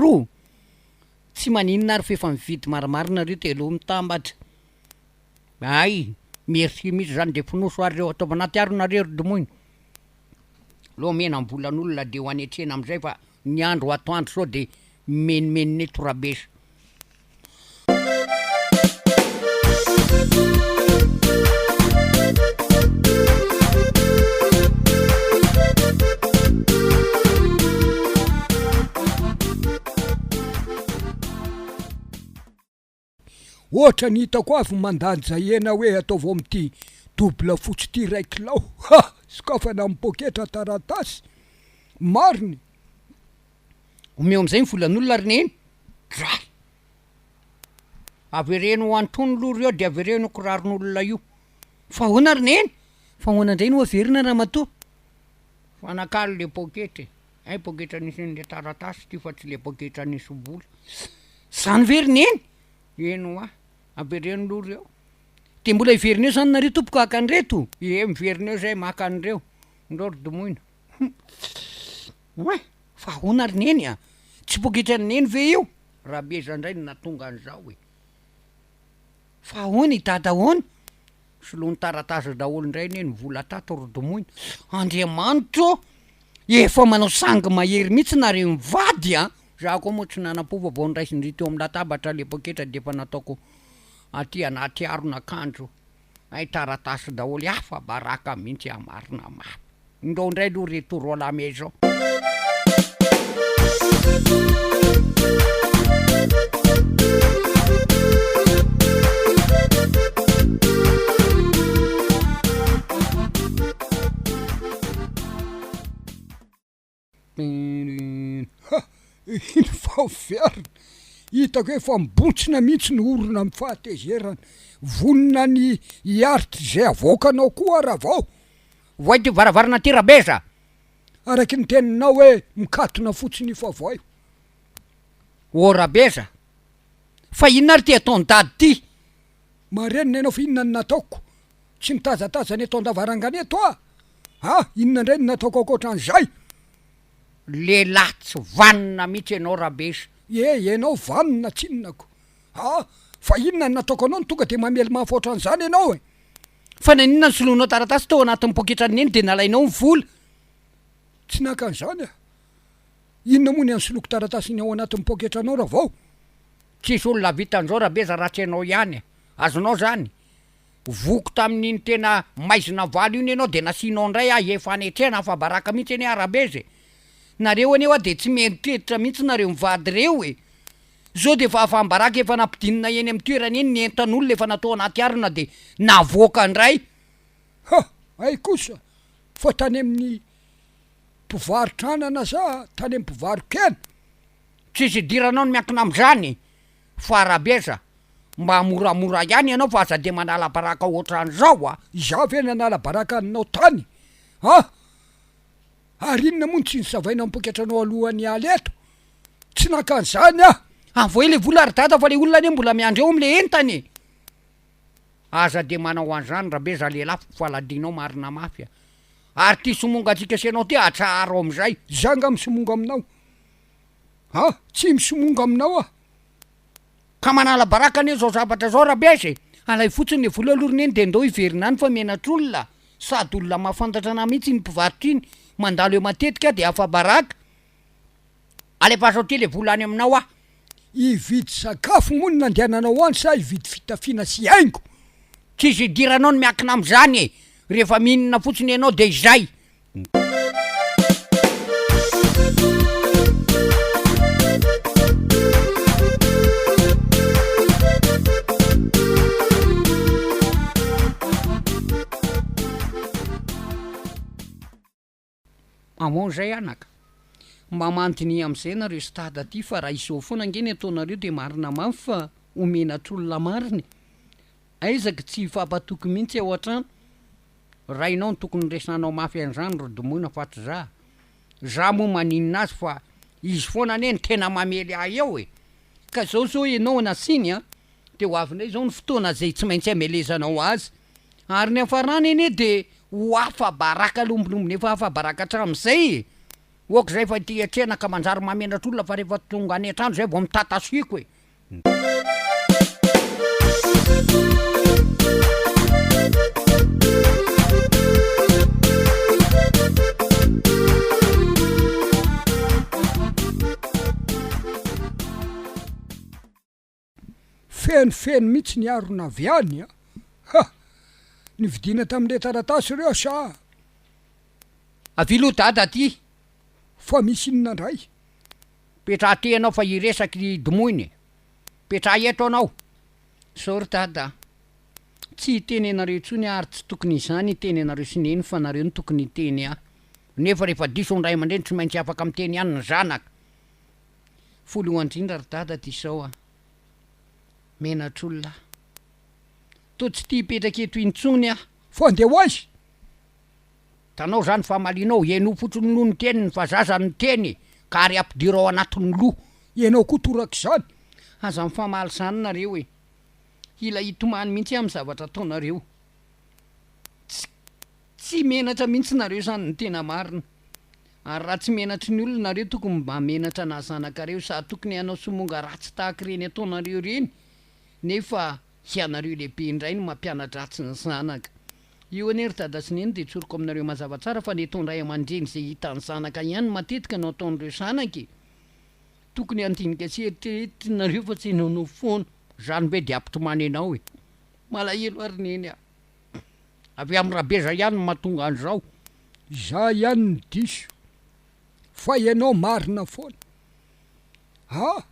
Roa. Tsy maninona ary f'efa mividy maromaro nareo de aleo mitambatra. Hay, merci mihitsy zany de fonoso ary reo ataovy anaty harona reo ry domoina. Aleo omena ny volan'olona de ho any an-tsena amizay fa ny andro atoandro sao de mimenomenona eto Rabesa. Ohatra ny hitako avy mandanja hena hoe ataovy amin'ity double fotsy ity iray kilao ha! Sokafana amin'ny poketra taratasy. Marina e! Omeo amizay ny volan'olona ry neny. Dray! Avereno antonony aloha reo de avereno io kiraron'olona io. Fa ahoana ry neny? Fa ahoana indray no averina ramatoa? Fanakalo le poketra e! Hay poketra nisy an'le taratasy ity fa tsy le poketra nisy vola. Zany ve ry neny? Eny hoa, avereno aloha reo. De mbola hiverina eo zany nareo tompoko haka an'ireto? Ie, miverina eo zay maka an'ireo. Ndao ry domoina. Hum! Oay! Fa ahoana ry neny a? Tsy poketran'i neny ve io? Rabeza indray no nahatonga an'izao e! Fa ahoana i dada ahoana? Soloiny taratasy daholo indray anie ny vola tato ry domoina. Andriamanitra ô! Efa manao sangy mahery mihitsy nareo mivady a! Za koa moa tsy nanam-po fa vao noraisin-dry teo amin'ny latabatra le poketra dia efa nataoko aty anaty harona akanjo. Hay taratasy daholo, afa-baraka mihitsy aho marina mafy. Ndao indray aloha retour à la maison. Ha! Iny fa miverina. Hitako efa mibontsina mihitsy ny orona amin'ny fahatezerana. Vonona ny hiaritra izay avoakanao koa Ravao. Voay ty varavarana ty Rabeza! Araky ny teninao hoe mikatona fotsiny io fa voay. Ô Rabeza! Fa inona ary ty ataon'i Dada ty? Marenina ianao fa inona no nataoko? Tsy mitazatazana eto an-davarangana eto aho! A! Inona indray no nataoko ankoatran'izay? Lehilahy tsy vanona mihitsy ianao Rabesa. Ie, ianao vanona tsinona ko. A! Fa inona no nataoko anao no tonga dia mamely mafy ohatran'izany ianao e? Fa naninona no soloinao taratasy tao anatin'ny poketran'i Neny dia nalainao ny vola? Tsy naka an'izany aho. Inona moa ny hanisoloako taratasy ny ao anatin'ny poketranao Ravao? Tsisy olona hahavita an'izao Rabeza raha tsy ianao ihany e. Azonao izany? Voky tamin'iny tena maizina valo iny ianao dia nasianao indray aho efa anetrena afa-baraka mihitsy anie aho Rabeza e! Nareo anie hoa dia tsy mieritreritra mihitsy nareo mivady ireo e! Zao dia efa afam-baraka efa nampidinina eny amin'ny toerany eny ny entan'olona efa natao anaty harona dia navoaka indray. Ha! Hay kosa fa tany amin'ny mpivarotra anana sa tany amin'ny mpivaro-kena? Tsisy idiranao ny miankina amin'izany fa Rabeza Mba moramora ihany ianao fa aza de manala baraka ohatran'izao a! Izaho ve nanala baraka anao tany a! Ary inona moa no tsy nosavaina ny poketranao alohan'ny hiala eto? Tsy naka an'izany aho! Avoay le vola ry dada fa le olona anie mbola miandry eo amle entana e! Aza de manao an'izany Rabe za lehilahy fa ladinao marina mafy a! Ary ty somonga antsika sy ianao ty atsaharo amizay! Za nga misomonga aminao a! Tsy misomonga aminao aho! Ka manala baraka anie zao zavatra zao Rabezy e! Alaivo fotsiny le vola aloha ry neny de ndao hiverina any fa menatr'olona, sady olona mahafantatra anah mihitsy iny mpivarotra iny, mandalo eo matetika aho de afa-baraka. Alefaso aty le vola any aminao aho. Hividy sakafo moa no nandehananao any sa hividy fitafiana sy haingo? Tsisy idiranao ny miankina amzany e! Rehefa mihinana fotsiny ianao de izay. Ahoana izay anaka? Mba mandiniha amin'izay nareo stade aty fa raha izao foana ange ny ataonareo dia marina mafy fa ho menatr'olona marina e! Aiza ka tsy hifampatoky mihitsy ao an-trano? Rainao no tokony resanao mafy an'izany ry domoina fa tsy za. Za moa maninona azy fa izy foana anie no tena mamely ahy eo e! Ka zao zao ianao nasiany an, de ho avy indray zao ny fotoana zay tsy maintsy hamelezanao azy. Ary ny hafarany anie de ho afa-baraka lombolombo nefa afa-baraka hatramin'izay e! Ok zay fa ity an-tsena ka manjary mahamenatra olona fa rehefa tonga any an-trano zay vao mitatasiko e! Fenofeno mihitsy ny harona avy any a! Ha! Nividiana tamin'ilay taratasy ireo sa? Avia aloha dada aty! Fa misy inona indray? Petraha aty ianao fa hiresaky i Domoina e! Petraha eto anao! Sorry dada a! Tsy hiteny anareo intsony aho ary tsy tokony izany hiteny anareo sy neny fa nareo no tokony hiteny ahy. Nefa rehefa diso ny ray aman-dreny tsy maintsy afaka miteny ihany ny zanaka. Voalohany indrindra ry dada dia izao a! Menatr'olona aho. Toa tsy tia hipetraka eto intsony aho. Fa andeha ho aiza? Hitanao izany famalianao, henoy fotsiny aloha ny teniny fa zaza no miteny e! Ka ary ampidiro ao anatin'ny loha. Ianao koa torak'izany. Aza mifamaly izany nareo e! Hila hitomany mihitsy aho amin'ny zavatra ataonareo. Tsy tsy menatra mihitsy nareo izany ny tena marina. Ary raha tsy menatry ny olona nareo tokony mba menatra na zanakareo sa tokony hanao somonga ratsy tahaka ireny ataonareo ireny nefa hianareo lehibe indray no mampiana-dratsy ny zanaka. Io anie ry dada sy neny dia tsoriko aminareo mazava tsara fa ny ataon-dray aman-dreny izay hitan'ny zanaka ihany matetika no ataon'ireo zanaka e! Tokony handinika sy eritreretinareo fa tsy henoinao foana. Zany ve dia hampitomany anao e! Malahelo ary neny a! Avy amin'i Rabeza ihany no mahatonga an'izao. Izaho ihany no diso fa ianao marina foana. A!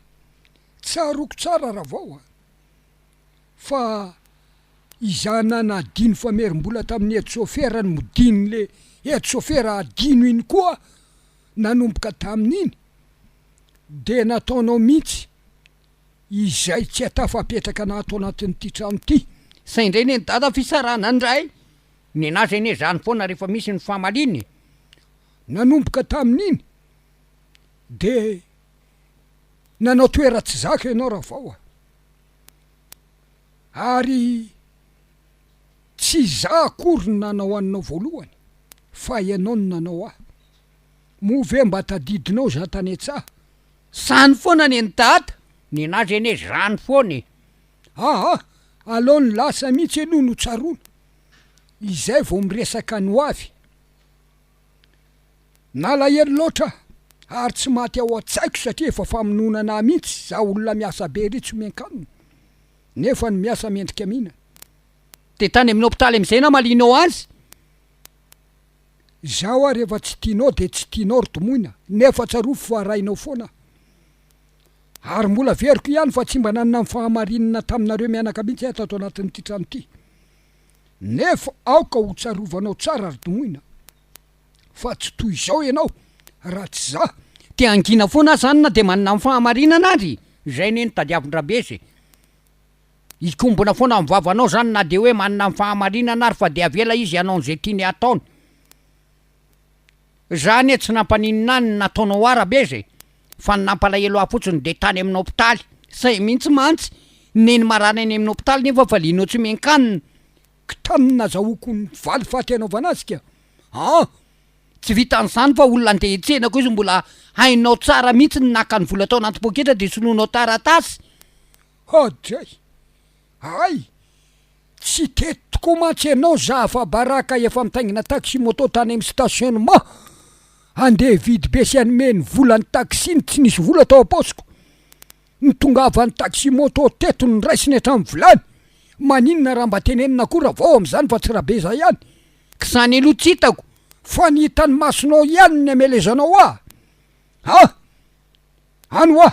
Tsaroako tsara Ravao a! Fa izaho nanadino famerim-bola tamin'ny etsofera ny modian'le etsofera adino iny koa nanomboka tamin'iny de nataonao mihitsy izay tsy atafapetraka anah ato anatin'ity trano ity. Zay indray neny dada fisarahana ndray. Nenazy anie zany foana rehefa misy ny famaliana e. Nanomboka tamin'iny de nanao toera-tsy zaka ianao Ravao a. Ary tsy izaho akory no nanao anao voalohany fa ianao no nanao ahy. Moa ve mba tadidinao izaho tany an-tsaha? Zany foana neny dada! Nenazy anie zany foana e! Aa! Alao ny lasa mihitsy aloha no tsaroana, izay vao miresaka ny ho avy. Nalahelo loatra aho ary tsy maty ao an-tsaiko satria efa famonoana anah mihitsy, za olona miasa be ery tsy omen-kanina nefa ny miasa mendrika mihinana. Dia tany amin'ny hopitaly amin'izay namalianao azy? Izaho ary efa tsy tianao dia tsy tianao ry domoina nefa tsarovy fa rainao foana aho. Ary mbola averiko ihany fa tsy mba nanana ny fahamarinana taminareo mianaka mihitsy aho tato anatin'ity trano ity. Nefa aoka ho tsarovanao tsara ry domoina fa tsy toy izao ianao raha tsy za. Te hangina foana aho zany na dia manana ny fahamarinana ary? Izay anie no tadiavin-dRabeza e! Hikombona foana ny vavanao zany na dia hoe manana ny fahamarinana ary fa dia avela izy hanao an'izay tiany hataony. Za anie tsy nampaninona ahy ny nataonao ahy Rabeza e! Fa ny nampalahelo ahy fotsiny dia tany amin'ny hopitaly. Zay mihitsy mantsy, neny marary any amin'ny hopitaly nefa valianao tsy omen-kanina. Kitany nazahoako ny valifaty hanaovana azy ka! An! Tsy vitan'izany fa olona andeha hiantsena koa izy mbola hainao tsara mihitsy ny naka ny vola tao anaty poketra dia soloinao taratasy. Hodray! Hay! Tsy teto tokoa mantsy ianao za afa-baraka efa mitaingina taxi moto tany amin'ny stationnement handeha hividy be sy hanome ny volan'ny taxi ny tsy nisy vola tao am-paosiko. Nitongavan'ny taxi moto teto noraisiny hatramin'ny vilany. Maninona raha mba tenenina koa Ravao amin'izany fa tsy Rabeza ihany. K'izany aloha tsy hitako. Fa ny hitan'ny masonao ihany ny amelezanao ahy. A! Any hoa!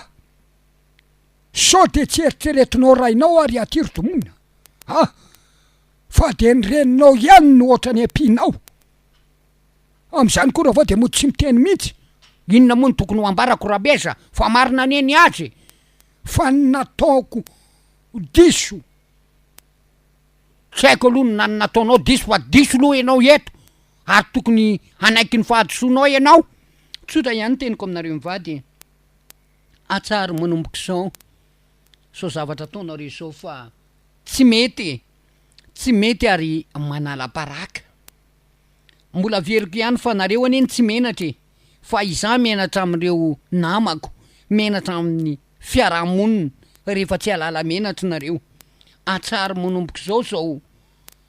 Sao dia tsy eritreretinao rainao ary aty ry domoina a! Fa dia ny reninao ihany no ohatrany ampianao. Amin'izany koa ravao dia mody tsy miteny mihitsy. Inona moa no tokony ho ambarako Rabeza fa marina anie ny azy e! Fa ny nataoko diso. Tsy haiko aloha na ny nataonao diso fa diso aloha ianao eto ary tokony hanaiky ny fahadisoanao ianao. Tsotra ihany ny teniko aminareo mivady e! Atsaharo manomboka izao izao zavatra ataonareo izao fa tsy mety e! Tsy mety ary manala baraka. Mbola averiko ihany fa nareo anie no tsy menatra e! Fa izaho menatra amin'ireo namako, menatra amin'ny fiaraha-monina rehefa tsy hahalala menatra nareo. Atsaharo manomboka izao izao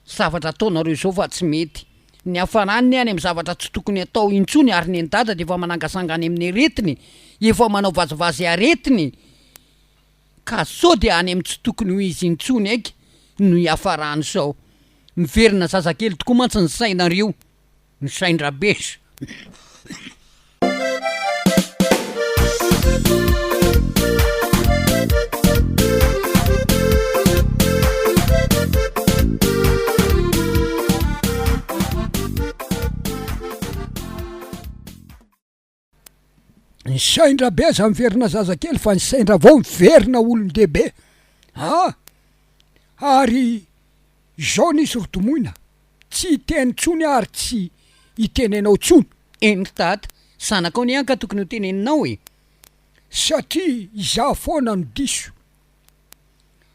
zavatra ataonareo izao fa tsy mety. Ny hafarany any amin'ny zavatra tsy tokony atao intsony ary neny dada dia efa manangasanga any amin'ny aretina e! Efa manao vazivazy aretina e! Ka sao dia any amin'ny tsy tokony ho izy intsony aika no hiafarany sao. Miverina zazakely tokoa mantsy ny sainareo. Ny sain-dRabesa. Ny sain-dRabeza miverina zazakely fa ny sain-dRavao miverina olon-dehibe. A! Ary izao nisy ry domoina, tsy hiteny intsony aho ary tsy hiteny anao intsony. Eny ry dada, zanakao anie aho ka tokony ho teneninao e! Satria izaho foana no diso.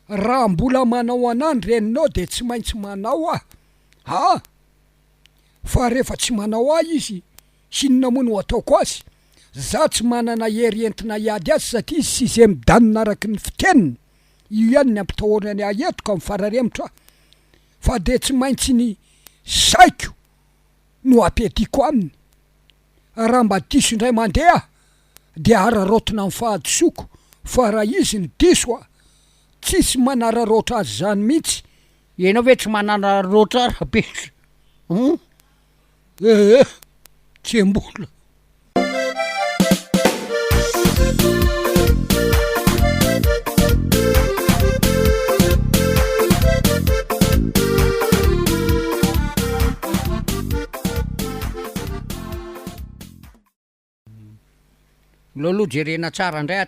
Raha mbola manao anah ny reninao dia tsy maintsy manao aho. A! Fa rehefa tsy manao ahy izy, Inona moa no ataoko azy? Za tsy manana hery entina hiady azy satria izy tsy izay midanona araky ny fiteniny, io ihany ny ampitahorany ahy eto ka mifararemotra aho fa dia tsy maintsy ny saiko no ampiadiako aminy, raha mba diso indray mandeha aho dia araraotina amin'ny fahadisoako fa raha izy no diso a! tsisy manararaotra azy izany mihitsy. Ianao ve tsy manararaotra ahy Rabeso? Hum? Ee, tsy mbola. Aleo aloha jerena tsara indray.